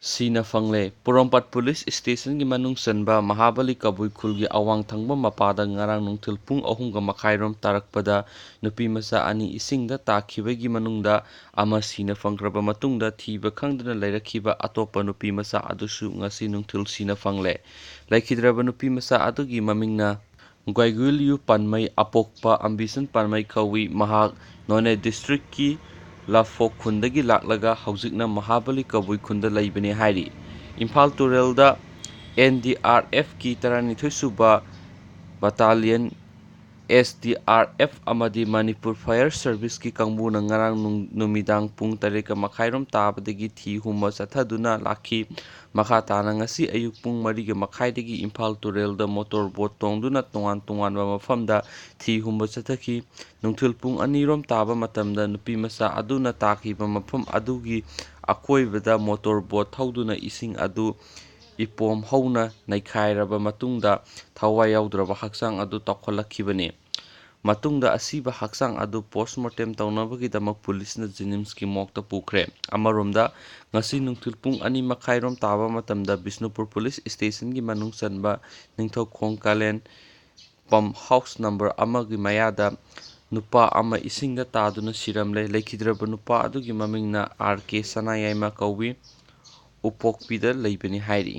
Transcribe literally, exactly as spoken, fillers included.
ꯁꯤꯅ ꯐꯪꯂꯦ꯫ ꯄꯣꯔꯣꯝꯄꯥꯠ ꯄꯨꯂꯤꯁ ꯁ꯭ꯇꯦꯁꯟꯒꯤ ꯃꯅꯨꯡ ꯆꯟꯕ ꯃꯍꯥꯕꯂꯤ ꯀꯕꯨꯏ ꯈꯨꯜꯒꯤ ꯑꯋꯥꯡ ꯊꯪꯕ ꯃꯄꯥꯗ ꯉꯔꯥꯡ ꯅꯨꯡꯊꯤꯜ ꯄꯨꯡ ꯑꯍꯨꯝꯒ ꯃꯈꯥꯏꯔꯣꯝ ꯇꯥꯔꯛꯄꯗ ꯅꯨꯄꯤ ꯃꯆꯥ ꯑꯅꯤ ꯏꯁꯤꯡꯗ ꯇꯥꯈꯤꯕꯒꯤ ꯃꯅꯨꯡꯗ ꯑꯃ ꯁꯤꯅ ꯐꯪꯈ꯭ꯔꯕ ꯃꯇꯨꯡꯗ ꯊꯤꯕ ꯈꯪꯗꯅ ꯂꯩꯔꯛꯈꯤꯕ ꯑꯇꯣꯞꯄ ꯅꯨꯄꯤ ꯃꯆꯥ ꯑꯗꯨꯁꯨ ꯉꯁꯤ ꯅꯨꯡꯊꯤꯜ ꯁꯤꯅ ꯐꯪꯂꯦ꯫ ꯂꯩꯈꯤꯗ꯭ꯔꯕ ꯅꯨꯄꯤ ꯃꯆꯥ ꯑꯗꯨꯒꯤ ꯃꯃꯤꯡꯅ ꯒ꯭ꯋꯥꯏꯒꯨꯏꯂꯤꯌꯨ ꯄꯥꯟꯃꯩ, ꯑꯄꯣꯛꯄ ꯑꯝꯕꯤꯁꯟ ꯄꯥꯟꯃꯩ ꯀꯧꯏ꯫ ꯃꯍꯥꯛ ꯅꯣꯅꯦ ꯗꯤꯁꯇ꯭ꯔꯤꯛꯀꯤ ꯂꯥꯐꯣꯛ ꯈꯨꯟꯗꯒꯤ ꯂꯥꯛꯂꯒ ꯍꯧꯖꯤꯛꯅ ꯃꯍꯥꯕꯂꯤ ꯀꯕꯨꯏ ꯈꯨꯟꯗ ꯂꯩꯕꯅꯤ ꯍꯥꯏꯔꯤ꯫ ꯏꯝꯐꯥꯜ ꯇꯨꯔꯦꯜꯗ ꯑꯦꯟ ꯗꯤ ꯑꯥꯔ ꯑꯦꯐꯀꯤ ꯇꯔꯥꯅꯤꯊꯣꯏ ꯁꯨꯕ ꯕꯇꯥꯂꯤꯌꯟ, ꯑꯦꯁ ꯗꯤ ꯑꯥꯔ ꯑꯦꯐ ꯑꯃꯗꯤ ꯃꯅꯤꯄꯨꯔ ꯐꯥꯌꯔ ꯁꯔꯚꯤꯁꯀꯤ ꯀꯥꯡꯕꯨꯅ ꯉꯔꯥꯡ ꯅꯨꯡ-, ꯅꯨꯃꯤꯗꯥꯡ ꯄꯨꯡ ꯇꯔꯦꯠꯀ ꯃꯈꯥꯏꯔꯣꯝ ꯇꯥꯕꯗꯒꯤ ꯊꯤ ꯍꯨꯝꯕ ꯆꯠꯊꯗꯨꯅ ꯂꯥꯛꯈꯤ꯫ ꯃꯈꯥ ꯇꯥꯅ ꯉꯁꯤ ꯑꯌꯨꯛ ꯄꯨꯡ ꯃꯔꯤꯒ ꯃꯈꯥꯏꯗꯒꯤ ꯏꯝꯐꯥꯜ ꯇꯨꯔꯦꯜꯗ ꯃꯣꯇꯣꯔ ꯕꯣꯠ ꯇꯣꯡꯗꯨꯅ ꯇꯣꯉꯥꯟ ꯇꯣꯉꯥꯟꯕ ꯃꯐꯝꯗ ꯊꯤ ꯍꯨꯝꯕ ꯆꯠꯊꯈꯤ꯫ ꯅꯨꯡꯊꯤꯜ ꯄꯨꯡ ꯑꯅꯤꯔꯣꯝ ꯇꯥꯕ ꯃꯇꯝꯗ ꯅꯨꯄꯤ ꯃꯆꯥ ꯑꯗꯨꯅ ꯇꯥꯈꯤꯕ ꯃꯐꯝ ꯑꯗꯨꯒꯤ ꯑꯀꯣꯏꯕꯗ ꯃꯣꯇꯣꯔ ꯕꯣꯠ ꯊꯧꯗꯨꯅ ꯏꯁꯤꯡ ꯑꯗꯨ ꯏꯄꯣꯝ ꯍꯧꯅ ꯅꯩꯈꯥꯏꯔꯕ ꯃꯇꯨꯡꯗ ꯊꯋꯥꯏ ꯌꯥꯎꯗ꯭ꯔꯕ ꯍꯛꯆꯥꯡ ꯑꯗꯨ ꯇꯥꯎꯈꯠꯂꯛꯈꯤꯕꯅꯤ꯫ ꯃꯇꯨꯡꯗ ꯑꯁꯤꯕ ꯍꯛꯆꯥꯡ ꯑꯗꯨ ꯄꯣꯁꯃꯣꯔꯇꯦꯝ ꯇꯧꯅꯕꯒꯤꯗꯃꯛ ꯄꯨꯂꯤꯁꯅ ꯖꯦꯅꯤꯝꯁꯀꯤ ꯃꯣꯔꯒꯇ ꯄꯨꯈ꯭ꯔꯦ꯫ ꯑꯃꯔꯣꯝꯗ, ꯉꯁꯤ ꯅꯨꯡꯊꯤꯜ ꯄꯨꯡ ꯑꯅꯤ ꯃꯈꯥꯏꯔꯣꯝ ꯇꯥꯕ ꯃꯇꯝꯗ ꯕꯤꯁꯅꯨꯄꯨꯔ ꯄꯨꯂꯤꯁ ꯁ꯭ꯇꯦꯁꯟꯒꯤ ꯃꯅꯨꯡ ꯆꯟꯕ ꯅꯤꯡꯊꯧꯈꯣꯡ ꯀꯥꯂꯦꯟ ꯄꯝ ꯍꯥꯎꯁ ꯅꯝꯕꯔ ꯑꯃꯒꯤ ꯃꯌꯥꯗ ꯅꯨꯄꯥ ꯑꯃ ꯏꯁꯤꯡꯗ ꯇꯥꯗꯨꯅ ꯁꯤꯔꯝꯂꯦ꯫ ꯂꯩꯈꯤꯗ꯭ꯔꯕ ꯅꯨꯄꯥ ꯑꯗꯨꯒꯤ ꯃꯃꯤꯡꯅ ꯑꯥꯔ ꯀꯦ ꯁꯅꯥꯌꯥꯏꯃ ꯀꯧꯏ꯫ ꯎꯄꯣꯛꯄꯤꯗ ꯂꯩꯕꯅꯤ ꯍꯥꯏꯔꯤ꯫